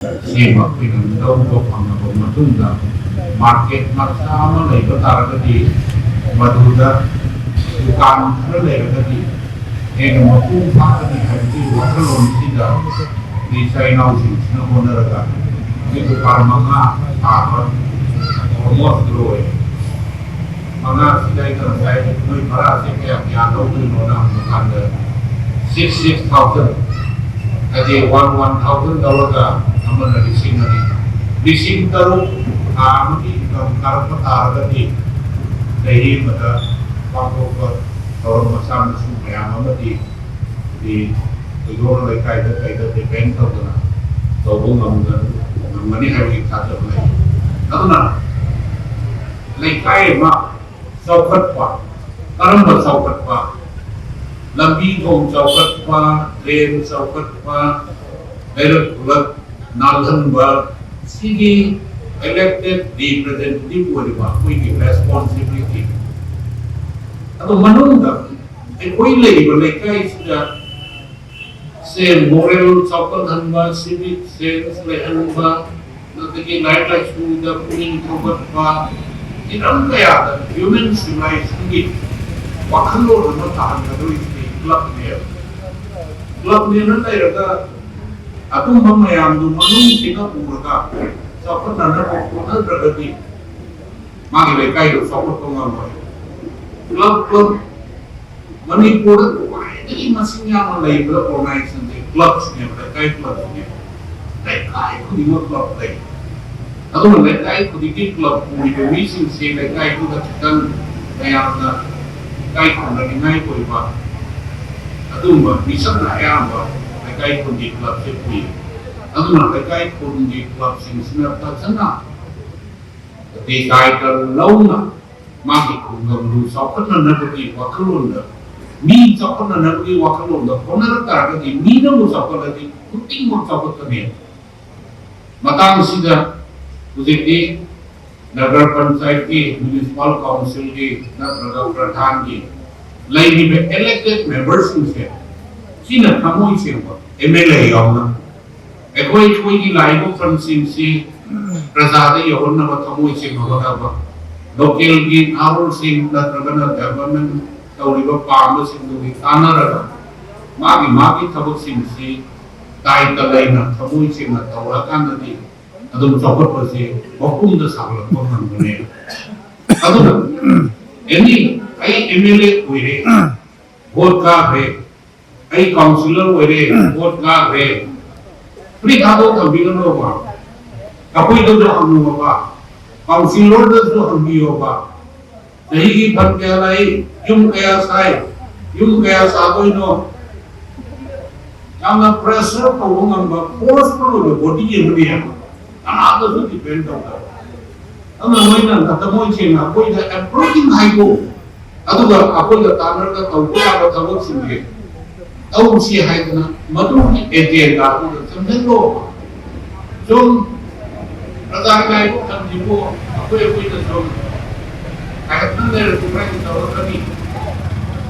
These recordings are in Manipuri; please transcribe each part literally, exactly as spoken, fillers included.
ꯁꯦꯝꯕ ꯑꯩꯈꯣꯏꯅ ꯂꯧꯕ ꯐꯪꯂꯕ ꯃꯇꯨꯡꯗ, ꯃꯥꯔꯀꯦꯠ ꯃꯆꯥ ꯑꯃ ꯂꯩꯕ ꯇꯥꯔꯒꯗꯤ, ꯃꯗꯨꯗ ꯗꯨꯀꯥꯟ ꯈꯔ ꯂꯩꯔꯒꯗꯤ ꯍꯦꯟꯅ ꯃꯄꯨꯡ ꯐꯥꯒꯅꯤ ꯍꯥꯏꯕꯒꯤ ꯋꯥꯈꯜꯂꯣꯟꯁꯤꯗ ꯏꯆꯥ ꯏꯅꯥꯎꯁꯤꯡꯁꯤꯅ ꯍꯣꯠꯅꯔꯒ ꯍꯧꯖꯤꯛ ꯗꯨꯀꯥꯟ ꯃꯉꯥ ꯁꯥꯕ ꯑꯣꯜꯃꯣꯁ ꯂꯣꯏꯔꯦ꯫ ꯃꯉꯥꯁꯤꯗ ꯑꯩꯅ ꯉꯁꯥꯏ ꯅꯣꯏ ꯚꯔꯥꯁꯦ ꯀꯌꯥ ꯀꯌꯥ ꯂꯧꯗꯣꯏꯅꯣꯅ ꯍꯪꯕ ꯀꯥꯟꯗ, ꯁꯤꯛꯁ ꯁꯤꯛꯁ ꯊꯥꯎꯖꯟ, ꯍꯥꯏꯗꯤ ꯋꯥꯟ ꯋꯥꯟ ꯊꯥꯎꯖꯟ ꯂꯧꯔꯒ ꯑꯃꯅ ꯂꯤꯁꯤꯡ ꯑꯅꯤ, ꯂꯤꯁꯤꯡ ꯇꯔꯨꯛ ꯊꯥ ꯑꯃꯒꯤ ꯏꯟꯀꯝ ꯀꯥꯔꯛꯄ ꯇꯥꯔꯒꯗꯤ ꯆꯍꯤ ꯑꯃꯗ ꯄꯥꯡꯊꯣꯛꯄ ꯊꯧꯔꯝ ꯃꯆꯥ ꯃꯁꯨ ꯃꯌꯥꯝ ꯑꯃꯗꯤ ꯍꯥꯏꯗꯤ ꯊꯣꯏꯗꯣꯛꯅ ꯂꯩꯀꯥꯏꯗ ꯀꯩꯗ ꯗꯤꯄꯦꯟ ꯇꯧꯗꯅ ꯇꯧꯕ ꯉꯝꯒ-, ꯉꯝꯒꯅꯤ ꯍꯥꯏꯕꯒꯤ ꯊꯥꯖꯕ ꯂꯩ꯫ ꯑꯗꯨꯅ ꯂꯩꯀꯥꯏ ꯑꯃ ꯆꯥꯎꯈꯠꯄ, ꯀꯔꯝꯕ ꯆꯥꯎꯈꯠꯄ? ꯂꯝꯕꯤ ꯊꯣꯡ ꯆꯥꯎꯈꯠꯄ, ꯗ꯭ꯔꯦꯟ ꯆꯥꯎꯈꯠꯄ, ꯂꯩꯔꯛ ꯈꯨꯂꯛ ꯅꯥꯜꯍꯟꯕ, ꯁꯤꯒꯤ ꯏꯂꯦꯛꯇꯦꯠ ꯔꯤꯄ꯭ꯔꯖꯦꯟꯇꯦꯇꯤꯚ ꯑꯣꯏꯔꯤꯕ ꯑꯩꯈꯣꯏꯒꯤ ꯔꯦꯁꯄꯣꯟꯁꯤꯕꯤꯂꯤꯇꯤ꯫ ꯑꯗꯣ ꯃꯅꯨꯡꯗ ꯑꯩꯈꯣꯏ ꯂꯩꯔꯤꯕ ꯂꯩꯀꯥꯏꯁꯤꯗ ꯁꯦ ꯃꯣꯔꯦꯜ ꯆꯥꯎꯈꯠꯍꯟꯕ, ꯁꯤꯚꯤꯛ ꯁꯦꯟꯁ ꯂꯩꯍꯟꯕ, ꯑꯗꯒꯤ ꯂꯥꯏꯔꯤꯛ ꯂꯥꯏꯁꯨꯗ ꯄꯨꯛꯅꯤꯡ ꯊꯧꯒꯠꯄ, ꯍꯤꯔꯝ ꯀꯌꯥꯗ ꯍ꯭ꯌꯨꯃꯦꯟ ꯁꯤꯚꯤꯂꯥꯏꯖꯦꯁꯟꯒꯤ ꯋꯥꯈꯜꯂꯣꯟ ꯑꯃ ꯇꯥꯍꯟꯒꯗꯧꯔꯤꯁꯤꯗꯤ ꯀ꯭ꯂꯕꯅꯦꯕ꯫ ꯀ꯭ꯂꯕꯅꯦꯅ ꯂꯩꯔꯒ ꯑꯗꯨꯝꯕ ꯃꯌꯥꯝꯗꯨ ꯃꯅꯨꯡꯁꯤꯅ ꯎꯔꯒ ꯆꯥꯎꯈꯠꯅꯅꯕ ꯍꯣꯠꯅꯗ꯭ꯔꯒꯗꯤ ꯃꯥꯒꯤ ꯂꯩꯀꯥꯏꯗꯨ ꯆꯥꯎꯈꯠꯄ ꯉꯝꯃꯣꯏ꯫ ꯀ꯭ꯂꯕ, ꯀ꯭ꯂꯕ, ꯃꯅꯤꯄꯨꯔꯗ ꯈ꯭ꯋꯥꯏꯗꯒꯤ ꯃꯁꯤꯡ ꯌꯥꯝꯅ ꯂꯩꯕ ꯑꯣꯔꯒꯅꯥꯏꯖꯦꯁꯟꯁꯦ ꯀ꯭ꯂꯕꯁꯤꯅꯦꯕ, ꯂꯩꯀꯥꯏ ꯀ꯭ꯂꯕꯁꯤꯅꯦꯕ꯫ ꯂꯩꯀꯥꯏ ꯈꯨꯗꯤꯡꯃꯛ ꯀ꯭ꯂꯕ ꯂꯩ꯫ ꯑꯗꯨꯅ ꯂꯩꯀꯥꯏ ꯈꯨꯗꯤꯡꯒꯤ ꯀ꯭ꯂꯕ ꯄꯨꯔꯤꯕ ꯃꯤꯁꯤꯡꯁꯦ ꯂꯩꯀꯥꯏꯗꯨꯗ ꯈꯤꯇꯪ ꯃꯌꯥꯝꯅ ꯏꯀꯥꯏ ꯈꯨꯝꯅꯅꯤꯡꯉꯥꯏ ꯑꯣꯏꯕ ꯑꯗꯨꯒꯨꯝꯕ ꯃꯤꯁꯛꯅ ꯑꯌꯥꯝꯕ ꯂꯩꯀꯥꯏ ꯈꯨꯟꯒꯤ ꯀ꯭ꯂꯕꯁꯦ ꯄꯨꯏ꯫ ꯑꯗꯨꯅ ꯂꯩꯀꯥꯏ ꯈꯨꯟꯒꯤ ꯀ꯭ꯂꯕꯁꯤꯡꯁꯤꯅ ꯐꯖꯅ ꯇꯦꯀꯥꯏꯗ ꯂꯧꯅ ꯃꯥꯒꯤ ꯈꯨꯡꯒꯪꯗꯨ ꯆꯥꯎꯈꯠꯅꯅꯕꯒꯤ ꯋꯥꯈꯜꯂꯣꯟꯗ, ꯃꯤ ꯆꯥꯎꯈꯠꯅꯅꯕꯒꯤ ꯋꯥꯈꯜꯂꯣꯟꯗ ꯍꯣꯠꯅꯔꯛ ꯇꯥꯔꯒꯗꯤ ꯃꯤꯅꯕꯨ ꯆꯥꯎꯈꯠꯂꯗꯤ ꯈꯨꯗꯤꯡꯃꯛ ꯆꯥꯎꯈꯠꯀꯅꯤ꯫ ꯃꯇꯥꯡꯁꯤꯗ ꯍꯧꯖꯤꯛꯇꯤ ꯅꯒꯔ ꯄꯟꯆꯥꯌꯠꯀꯤ, ꯃ꯭ꯌꯨꯅꯤꯁꯤꯄꯥꯜ ꯀꯥꯎꯟꯁꯤꯜꯒꯤ ꯅꯠꯇ꯭ꯔꯒ ꯄ꯭ꯔꯙꯥꯟꯒꯤ ꯂꯩꯔꯤꯕ ꯏꯂꯦꯛꯇꯦꯠ ꯃꯦꯝꯕꯔꯁꯤꯡꯁꯦ ꯁꯤꯅ ꯊꯃꯣꯏ ꯁꯦꯡꯕ ꯑꯦꯝ ꯑꯦꯜ ꯑꯦ ꯌꯥꯎꯅ ꯑꯩꯈꯣꯏ ꯑꯩꯈꯣꯏꯒꯤ ꯂꯥꯛꯏꯕ ꯐꯟꯁꯤꯡꯁꯤ ꯄ꯭ꯔꯖꯥꯗ ꯌꯧꯍꯟꯅꯕ ꯊꯃꯣꯏ ꯁꯦꯡꯅ ꯍꯣꯠꯅꯕ, ꯂꯣꯀꯦꯜꯒꯤ ꯅꯍꯥꯔꯣꯜꯁꯤꯡ ꯅꯠꯇ꯭ꯔꯒꯅ ꯗꯦꯕꯂꯞꯃꯦꯟ ꯇꯧꯔꯤꯕ ꯄꯥꯝꯕꯁꯤꯡꯗꯨꯒꯤ ꯇꯥꯟꯅꯔꯒ ꯃꯥꯒꯤ ꯃꯥꯒꯤ ꯊꯕꯛꯁꯤꯡꯁꯤ ꯗꯥꯏꯇ ꯂꯩꯅ ꯊꯃꯣꯏ ꯁꯦꯡꯅ ꯇꯧꯔꯀꯥꯟꯗꯗꯤ ꯑꯗꯨꯝ ꯆꯥꯎꯈꯠꯄꯁꯦ ꯃꯄꯨꯝꯗ ꯁꯥꯒꯠꯂꯛꯄ ꯉꯝꯒꯅꯤ꯫ ꯑꯗꯨꯅ ꯑꯦꯅꯤ, ꯑꯩ ꯑꯦꯝ ꯑꯦꯜ ꯑꯦ ꯑꯣꯏꯔꯦ, ꯚꯣꯠ ꯀꯥꯈ꯭ꯔꯦ, ꯑꯩ ꯀꯥꯎꯟꯁꯤꯂꯔ ꯑꯣꯏꯔꯦ, ꯚꯣꯠ ꯀꯥꯈ꯭ꯔꯦ, ꯐ꯭ꯔꯤ ꯊꯥꯗꯣꯛ ꯊꯝꯕꯤꯒꯅꯣꯕ꯫ ꯑꯩꯈꯣꯏꯗꯁꯨ ꯍꯪꯉꯣꯕ, ꯀꯥꯎꯟꯁꯤꯂꯔꯗꯁꯨ ꯍꯪꯕꯤꯌꯣꯕ꯫ ꯆꯍꯤꯒꯤ ꯐꯟ ꯀꯌꯥ ꯂꯥꯛꯏ, ꯌꯨꯝ ꯀꯌꯥ ꯁꯥꯏ, ꯌꯨꯝ ꯀꯌꯥ ꯁꯥꯗꯣꯏꯅꯣ? ꯌꯥꯝꯅ ꯄ꯭ꯔꯦꯁꯔ ꯇꯧꯕ ꯉꯝꯕ ꯐꯣꯔꯁꯐꯨꯜ ꯑꯣꯏꯕ ꯕꯣꯗꯤ ꯑꯃꯅꯤ꯫ ꯀꯅꯥꯗꯁꯨ ꯗꯤꯄꯦꯟ ꯇꯧꯗꯕ꯫ ꯑꯗꯨꯅ ꯅꯣꯏꯅ ꯊꯃꯣꯏ ꯁꯦꯡꯅ ꯑꯩꯈꯣꯏꯗ ꯑꯦꯄ꯭ꯔꯣꯆꯤꯡ ꯍꯥꯏꯀꯣ, ꯑꯗꯨꯒ ꯑꯩꯈꯣꯏꯒ ꯇꯥꯟꯅꯔꯒ ꯇꯧꯕ ꯌꯥꯕ ꯊꯕꯛꯁꯤꯡꯁꯦ ꯇꯧꯁꯤ ꯍꯥꯏꯗꯅ ꯃꯗꯨꯒꯤ ꯑꯦꯖꯦꯟꯗꯥꯗꯨꯗ ꯆꯪꯁꯤꯜꯂꯣ꯫ ꯁꯨꯝ ꯄ꯭ꯔꯖꯥꯒꯤ ꯂꯥꯏꯕꯛ ꯊꯝꯁꯤꯕꯨ ꯑꯩꯈꯣꯏ ꯑꯩꯈꯣꯏꯅ ꯁꯨꯝ ꯍꯥꯏꯒꯠꯅ ꯂꯩꯔꯁꯨ ꯀꯃꯥꯏꯅ ꯇꯧꯔꯛꯀꯅꯤ?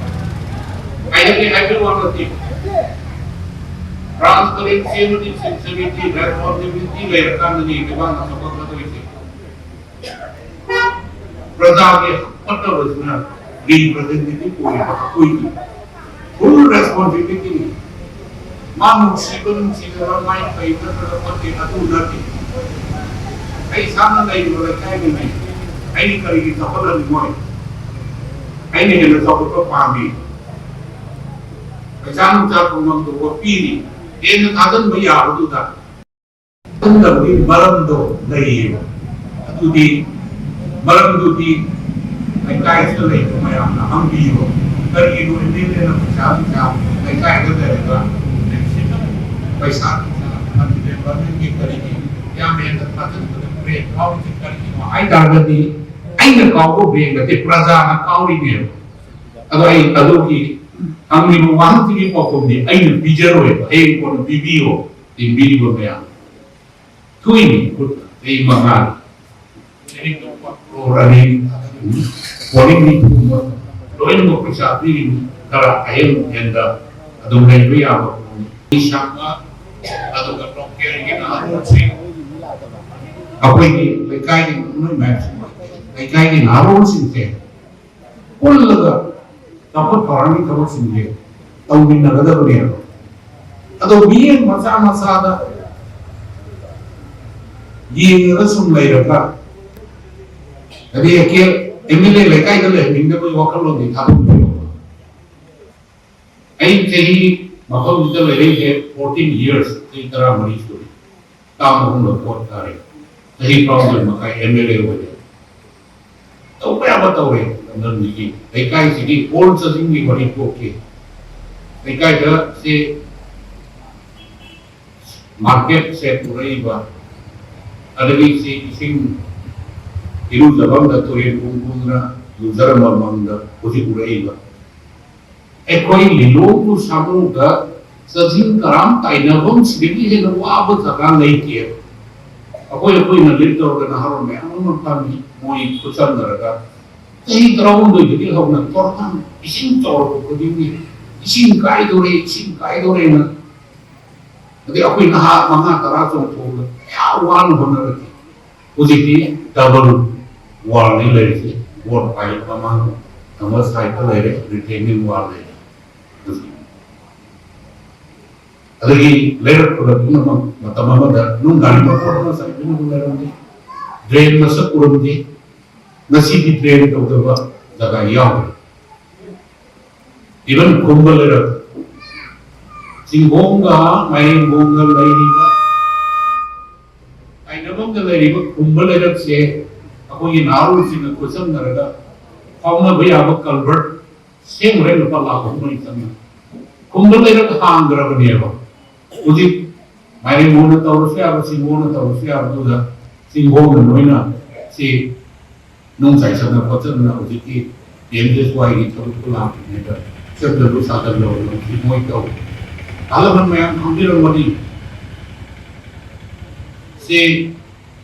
ꯍꯥꯏꯔꯛꯀꯦ ꯍꯥꯏꯕ ꯋꯥ ꯅꯠꯇꯦ꯫ ꯇ꯭ꯔꯥꯟꯁꯄꯔꯦꯟꯁꯤ ꯑꯃꯗꯤ ꯁꯤꯟꯁꯤꯔꯤꯇꯤ, ꯔꯦꯁꯄꯣꯟꯁꯤꯕꯤꯂꯤꯇꯤ ꯂꯩꯔꯀꯥꯟꯗꯅꯤ ꯂꯩꯕꯥꯛꯅ ꯆꯥꯎꯈꯠꯀꯗꯣꯏꯁꯦ꯫ ꯄ꯭ꯔꯖꯥꯒꯤ ꯍꯧꯒꯠꯅꯕꯁꯤꯅ ꯔꯤꯄ꯭ꯔꯖꯦꯟꯇꯦꯇꯤꯚ ꯑꯣꯏꯔꯤꯕ ꯑꯩꯈꯣꯏꯒꯤ ꯐꯨꯜ ꯔꯦꯁꯄꯣꯟꯁꯤꯕꯤꯂꯤꯇꯤꯅꯤ꯫ ꯃꯥ ꯅꯨꯡꯁꯤꯕ ꯅꯨꯡꯁꯤꯗꯕ, ꯃꯥꯏ ꯐꯩ ꯅꯠꯇ꯭ꯔꯒ ꯐꯠꯇꯦ ꯑꯗꯨ ꯅꯠꯇꯦ꯫ ꯑꯩ ꯏꯁꯥꯅ ꯂꯩꯔꯤꯕ ꯂꯩꯀꯥꯏꯗꯨꯅꯤ꯫ ꯑꯩꯅ ꯀꯔꯤꯒꯤ ꯆꯥꯎꯈꯠꯍꯟꯅꯤꯡꯉꯣꯏ? ꯑꯩꯅ ꯍꯦꯟꯅ ꯆꯥꯎꯈꯠꯄ ꯄꯥꯝꯃꯤ꯫ ꯄꯩꯁꯥ ꯅꯨꯡꯁꯥ ꯐꯪꯐꯝ ꯊꯣꯛꯄ ꯄꯤꯔꯤ꯫ ꯍꯦꯟꯅ ꯊꯥꯖꯤꯟꯕ ꯌꯥꯕꯗꯨꯗ ꯊꯥꯖꯤꯟꯗꯕꯒꯤ ꯃꯔꯝꯗꯣ ꯂꯩꯌꯦꯕ꯫ ꯑꯗꯨꯗꯤ ꯃꯔꯝꯗꯨꯗꯤ ꯂꯩꯀꯥꯏꯁꯤꯗ ꯂꯩꯕ ꯃꯌꯥꯝꯅ ꯍꯪꯕꯤꯌꯨ꯫ ꯀꯔꯤꯒꯤꯅꯣ ꯑꯦꯝ ꯑꯦꯜ ꯑꯦꯅ ꯄꯩꯁꯥ ꯅꯨꯡꯁꯥ ꯂꯩꯀꯥꯏꯗ ꯂꯩꯔꯒ ꯄꯩꯁꯥ ꯅꯨꯡꯁꯥ ꯐꯟ ꯗꯦꯕꯂꯞꯃꯦꯟꯒꯤ ꯀꯔꯤꯒꯤ ꯌꯥꯝ ꯍꯦꯟꯅ ꯊꯥꯖꯤꯟꯕꯗ ꯕ꯭ꯔꯦꯛ ꯐꯥꯎꯔꯤꯁꯦ ꯀꯔꯤꯒꯤꯅꯣ ꯍꯥꯏ ꯇꯥꯔꯒꯗꯤ ꯑꯩꯅ ꯀꯥꯎꯕ ꯕ꯭ꯔꯦꯛ ꯅꯠꯇꯦ, ꯄ꯭ꯔꯖꯥꯅ ꯀꯥꯎꯔꯤꯅꯦꯕ꯫ ꯑꯗꯣ ꯑꯩ ꯑꯗꯨꯒꯤ ꯍꯪꯂꯤꯕ ꯋꯥꯍꯪꯁꯤꯒꯤ ꯄꯥꯎꯈꯨꯝꯗꯤ ꯑꯩꯅ ꯄꯤꯖꯔꯣꯏꯕ, ꯍꯌꯦꯡ ꯀꯣꯟꯅ ꯄꯤꯕꯤꯌꯣ, ꯇꯦꯡꯕꯤꯔꯤꯕ ꯃꯌꯥꯝ꯫ ꯊꯣꯛꯏꯅꯤ ꯈꯨꯠꯇ ꯆꯍꯤ ꯃꯉꯥ꯫ ꯄꯣꯂꯤꯡ ꯅꯤꯐꯨꯃꯛ ꯂꯣꯏꯅꯃꯛ ꯄꯩꯁꯥ ꯄꯤꯔꯤꯅꯤ꯫ ꯈꯔ ꯑꯍꯦꯟ ꯍꯦꯟꯗ ꯑꯗꯨꯝ ꯂꯩꯕ ꯌꯥꯕ ꯄꯣꯠꯅꯤ꯫ ꯏꯁꯥꯃꯛ ꯑꯗꯨꯒ ꯑꯩꯈꯣꯏꯒꯤ ꯂꯩꯀꯥꯏꯒꯤ ꯅꯣꯏ ꯃꯌꯥꯝꯁꯤꯡ, ꯂꯩꯀꯥꯏꯒꯤ ꯅꯍꯥꯔꯣꯜꯁꯤꯡꯁꯦ ꯄꯨꯜꯂꯒ ꯆꯥꯎꯈꯠ ꯊꯧꯔꯥꯡꯒꯤ ꯊꯕꯛꯁꯤꯡꯁꯦ ꯇꯧꯃꯤꯟꯅꯒꯗꯕꯅꯦꯕ꯫ ꯑꯗꯣ ꯃꯤꯠꯌꯦꯡ ꯃꯆꯥ ꯃꯆꯥꯗ ꯌꯦꯡꯉꯒ ꯁꯨꯝ ꯂꯩꯔꯒ, ꯑꯗꯩ ꯑꯦꯝ ꯑꯦꯜ ꯑꯦ ꯂꯩꯀꯥꯏꯗ ꯂꯩꯍꯟꯅꯤꯡꯗꯕꯒꯤ ꯋꯥꯈꯜꯂꯣꯟꯗꯤ ꯊꯥꯗꯣꯛꯄꯤꯌꯣꯕ꯫ ꯑꯩ ꯆꯍꯤ ꯃꯐꯝꯁꯤꯗ ꯂꯩꯔꯛꯏꯁꯦ fourteen years, ꯆꯍꯤ ꯇꯔꯥꯃꯔꯤ ꯁꯨꯔꯦ꯫ ꯇꯥꯡ ꯑꯍꯨꯝꯂꯛ ꯚꯣꯠ ꯊꯥꯔꯦ꯫ ꯆꯍꯤ ꯇꯔꯥꯍꯨꯝꯗꯣꯏ ꯃꯈꯥꯏ ꯑꯦꯝ ꯑꯦꯜ ꯑꯦ ꯑꯣꯏꯔꯦ꯫ ꯇꯧꯕ ꯌꯥꯕ ꯇꯧꯔꯦ꯫ ꯂꯝꯗꯝꯁꯤꯒꯤ, ꯂꯩꯀꯥꯏꯁꯤꯒꯤ ꯑꯣꯜ ꯆꯥꯖꯤꯡꯒꯤ ꯋꯥꯔꯤ ꯊꯣꯛꯈꯤ꯫ ꯂꯩꯀꯥꯏꯗ ꯁꯤ ꯃꯥꯔꯀꯦꯠ ꯁꯦꯠ ꯄꯨꯔꯛꯏꯕ, ꯑꯗꯒꯤ ꯁꯤ ꯏꯁꯤꯡ ꯏꯔꯨꯖꯐꯝꯗ ꯇꯨꯔꯦꯟ ꯀꯨꯝ ꯀꯨꯝꯗꯅ ꯂꯨꯖꯔꯝꯕ ꯃꯐꯝꯗ ꯍꯧꯖꯤꯛ ꯎꯔꯛꯏꯕ꯫ ꯑꯩꯈꯣꯏ ꯂꯤꯂꯣꯡꯕꯨ ꯁꯥꯃꯨꯗ ꯆꯥꯖꯤꯡ ꯀꯔꯥꯝ ꯇꯥꯏꯅꯐꯝꯁꯤꯗꯒꯤ ꯍꯦꯟꯅ ꯋꯥꯕ ꯖꯒꯥ ꯂꯩꯇꯦ꯫ ꯑꯩꯈꯣꯏ ꯑꯩꯈꯣꯏꯅ ꯂꯤꯠ ꯇꯧꯔꯒ ꯅꯍꯥꯔꯣꯜ ꯃꯌꯥꯝ ꯑꯃ ꯐꯝꯃꯤ, ꯃꯣꯏ ꯈꯨꯠꯁꯝꯅꯔꯒ ꯆꯍꯤ ꯇꯔꯥꯍꯨꯝꯗꯣꯏꯗꯒꯤ ꯍꯧꯅ ꯇꯣꯔꯕꯥꯟ ꯏꯁꯤꯡ ꯆꯥꯎꯔꯛꯄ ꯈꯨꯗꯤꯡꯒꯤ ꯏꯁꯤꯡ ꯀꯥꯏꯗꯣꯔꯦ, ꯏꯁꯤꯡ ꯀꯥꯏꯗꯣꯔꯦꯅ꯫ ꯑꯗꯩ ꯑꯩꯈꯣꯏ ꯅꯍꯥ ꯃꯉꯥ ꯇꯔꯥ ꯆꯣꯡꯊꯣꯛꯑꯒ ꯀꯌꯥ ꯋꯥꯅ ꯍꯣꯠꯅꯔꯛꯈꯤ꯫ ꯍꯧꯖꯤꯛꯇꯤ ꯗꯕꯜ ꯋꯥꯜꯅꯤ ꯂꯩꯔꯤꯁꯦ꯫ ꯋꯥꯜ ꯄꯥꯏꯞ ꯃꯃꯥꯡ ꯑꯃ ꯁꯥꯏꯠꯇ ꯂꯩꯔꯦ, ꯔꯤꯇꯦꯅꯤꯡ ꯋꯥꯜ ꯂꯩꯔꯦ꯫ ꯍꯧꯖꯤꯛ ꯑꯗꯒꯤ ꯂꯩꯔꯛ ꯈꯨꯂꯛꯇꯨꯅ ꯃꯇꯝ ꯑꯃꯗ ꯅꯨꯡ ꯒꯥꯔꯤ ꯃꯈꯣꯟ ꯑꯃ ꯆꯪꯗꯨꯅ ꯂꯩꯔꯝꯗꯦ, ꯗ꯭ꯔꯦꯟ ꯃꯁꯛ ꯎꯔꯝꯗꯦ꯫ ꯉꯁꯤꯗꯤ ꯗ꯭ꯔꯦꯟ ꯇꯧꯗꯕ ꯖꯒꯥ ꯌꯥꯎꯗ꯭ꯔꯦ꯫ ꯏꯚꯟ ꯈꯨꯝꯕ ꯂꯩꯔꯛ, ꯆꯤꯡꯈꯣꯡꯒ ꯃꯥꯏꯔꯦꯟꯈꯣꯡꯒ ꯂꯩꯔꯤꯕ, ꯇꯥꯏꯅꯐꯝꯗ ꯂꯩꯔꯤꯕ ꯈꯨꯝꯕ ꯂꯩꯔꯛꯁꯦ ꯑꯩꯈꯣꯏꯒꯤ ꯅꯍꯥꯔꯣꯜꯁꯤꯡꯅ ꯈꯨꯠꯁꯝꯅꯔꯒ ꯐꯥꯎꯅꯕ ꯌꯥꯕ ꯀꯜꯚꯔꯠ ꯁꯦꯝꯈ꯭ꯔꯦ꯫ ꯂꯨꯄꯥ ꯂꯥꯈ ꯑꯍꯨꯝ ꯃꯔꯤ ꯆꯪꯅ ꯈꯨꯝꯕ ꯂꯩꯔꯛ ꯍꯥꯡꯈ꯭ꯔꯕꯅꯦꯕ꯫ ꯍꯧꯖꯤꯛ ꯃꯥꯏꯔꯦꯟꯈꯣꯡꯅ ꯇꯧꯔꯁꯨ ꯌꯥꯕ, ꯆꯤꯡꯈꯣꯡꯅ ꯇꯧꯔꯁꯨ ꯌꯥꯕꯗꯨꯗ ꯆꯤꯡꯈꯣꯡꯅ ꯂꯣꯏꯅ ꯁꯤ ꯅꯨꯡ ꯆꯥꯏꯁꯟꯅ ꯈꯣꯠꯆꯟꯅ ꯍꯧꯖꯤꯛꯀꯤ ꯄꯤ ꯑꯦꯝ ꯖꯤ ꯑꯦꯁ ꯋꯥꯏꯒꯤ ꯊꯕꯛꯇꯨ ꯂꯥꯛꯇ꯭ꯔꯤꯉꯩꯗ ꯆꯠꯇꯕꯨ ꯁꯥꯗꯜ ꯂꯧꯔꯒ ꯍꯧꯖꯤꯛ ꯃꯣꯏ ꯇꯧꯔꯤ꯫ ꯑꯍꯜ ꯂꯃꯟ ꯃꯌꯥꯝ ꯈꯪꯕꯤꯔꯝꯒꯅꯤ꯫ ꯁꯤ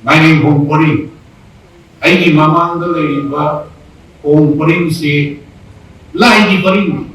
ꯃꯥꯏꯔꯦꯟꯈꯣꯡ ꯄꯔꯤꯡ, ꯑꯩꯒꯤ ꯃꯃꯥꯡꯗ ꯂꯩꯔꯤꯕ ꯈꯣꯡ ꯄꯔꯤꯡꯁꯤ ꯂꯥꯏꯒꯤ ꯄꯔꯤꯡꯅꯤ꯫